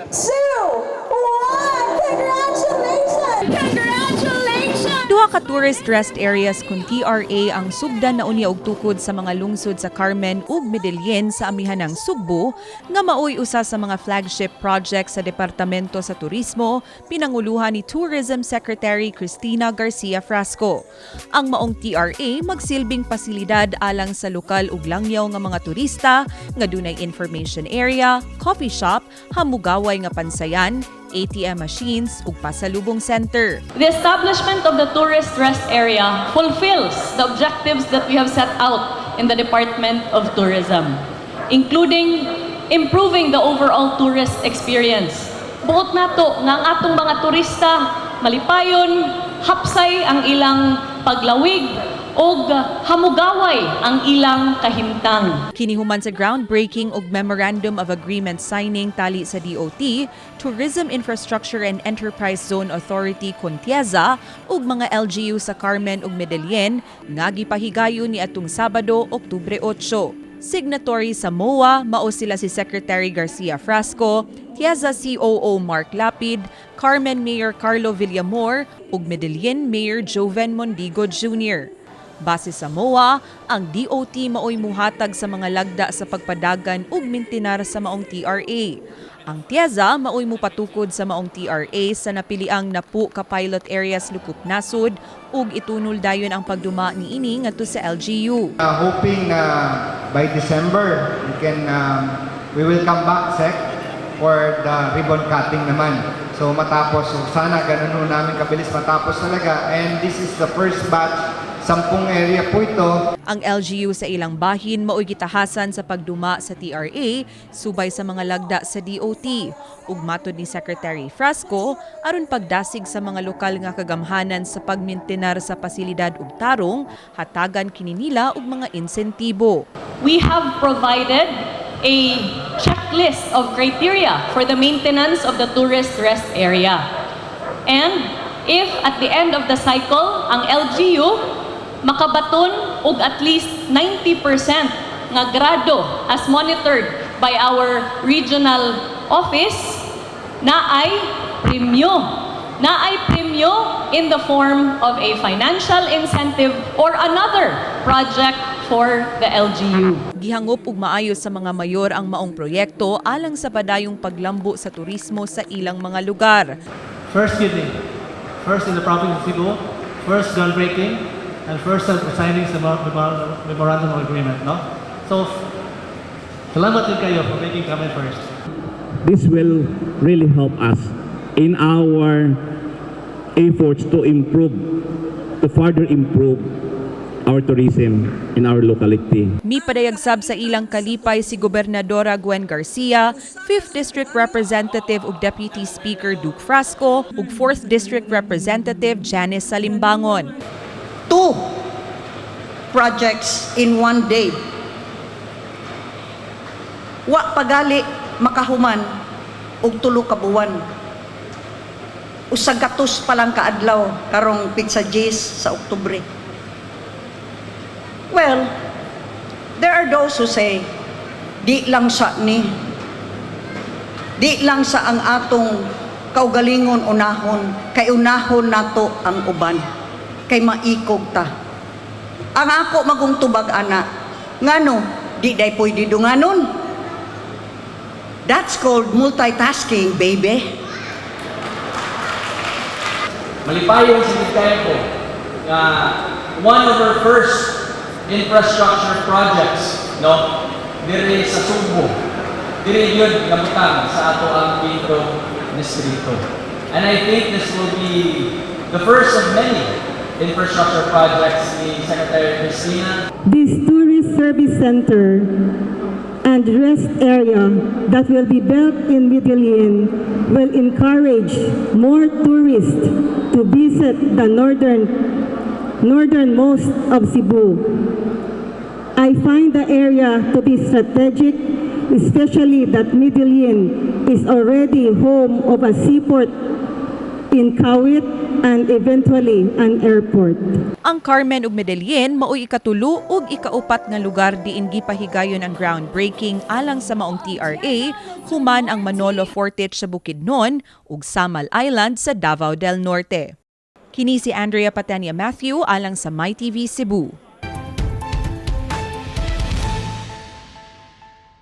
Two, one. Congratulations! Congratulations! Duha ka tourist rest areas kun TRA ang sugdan na unya og tukod sa mga lungsod sa Carmen ug Medellin sa amihanang Sugbo nga maoy usa sa mga flagship project sa Departamento sa Turismo pinanguluhan ni Tourism Secretary Cristina Garcia Frasco. Ang maong TRA magsilbing pasilidad alang sa lokal ug langyaw nga mga turista nga dunay information area, coffee shop, hamugaway nga pansayan, ATM machines ug pasalubong center. The establishment of the tourist rest area fulfills the objectives that we have set out in the Department of Tourism, including improving the overall tourist experience. Buot nato nga ang atong mga turista malipayon, hapsay ang ilang paglawig ug hamugaway ang ilang kahimtang. Kini human sa groundbreaking ug Memorandum of Agreement signing tali sa DOT, Tourism Infrastructure and Enterprise Zone Authority kon TIEZA ug mga LGU sa Carmen ug Medellin nga gipahigayon ni atong Sabado, Oktubre 8. Signatory sa MOA mao sila si Secretary Garcia Frasco, TIEZA COO Mark Lapid, Carmen Mayor Carlo Villamor ug Medellin Mayor Joven Mondigo Jr. Base sa MOA, ang DOT maoy muhatag sa mga lagda sa pagpadagan ug mintinar sa maong TRA. Ang TIEZA maoy mupatukod sa maong TRA sa napiliang napu ka pilot areas lukop nasod ug itunol dayon ang pagduma niini ngadto sa LGU. Hoping na by December we will come back, Sec, for the ribbon cutting naman. So matapos, so sana ganun ho namin kabilis matapos talaga. And this is the first batch, 10 area po ito. Ang LGU sa ilang bahin maoy gitahasan sa pagduma sa TRA subay sa mga lagda sa DOT. Ug matod ni Secretary Frasco, aron pagdasig sa mga lokal nga kagamhanan sa pagmintenar sa pasilidad ug tarong, hatagan kini nila og mga insentibo. We have provided a checklist of criteria for the maintenance of the tourist rest area. And if at the end of the cycle, ang LGU makabaton og at least 90% nga grado as monitored by our regional office, naay premyo. Naay premyo in the form of a financial incentive or another project for the LGU. Gihangop og maayo sa mga mayor ang maong proyekto alang sa padayong paglambo sa turismo sa ilang mga lugar. First yun eh. First in the province of Cebu, first groundbreaking, and first signing sa memorandum of agreement, no? So, salamat din kayo for making Carmen first. This will really help us in our efforts to further improve our tourism in our locality. Mipadayag sab sa ilang kalipay si Gobernadora Gwen Garcia, 5th District Representative ug Deputy Speaker Duke Frasco ug 4th District Representative Janice Salimbangon. Two projects in one day. Wa pagali makahuman og 3 ka buwan. 100 pa lang kaadlaw karong petsa 10 sa Oktubre. Well, there are those who say, di lang sa ni, di lang sa ang atong kaugalingon unahon, kay unahon nato ang uban, kay maikog ta. Ang ako magong tubag ana, ngano, di day pwede dunganon. That's called multitasking, baby. Malipayon sa kayo ko nga one of our first infrastructure projects, no, diri sa Sugbo, diri yun nabutang sa ato ang Quinto Distrito. And I think this will be the first of many infrastructure projects ni Secretary Cristina. This tourist service center and rest area that will be built in Medellin will encourage more tourists to visit the northernmost of Cebu. I find the area to be strategic, especially that Medellin is already home of a seaport. in Kawit and eventually an airport. Ang Carmen ug Medellin maoy ikatulo ug ikaupat nga lugar diin gipahigayon ang groundbreaking alang sa maong TRA human ang Manolo Fortich sa Bukidnon ug Samal Island sa Davao del Norte. Kini si Andrea Patenia Matthew alang sa MyTV Cebu.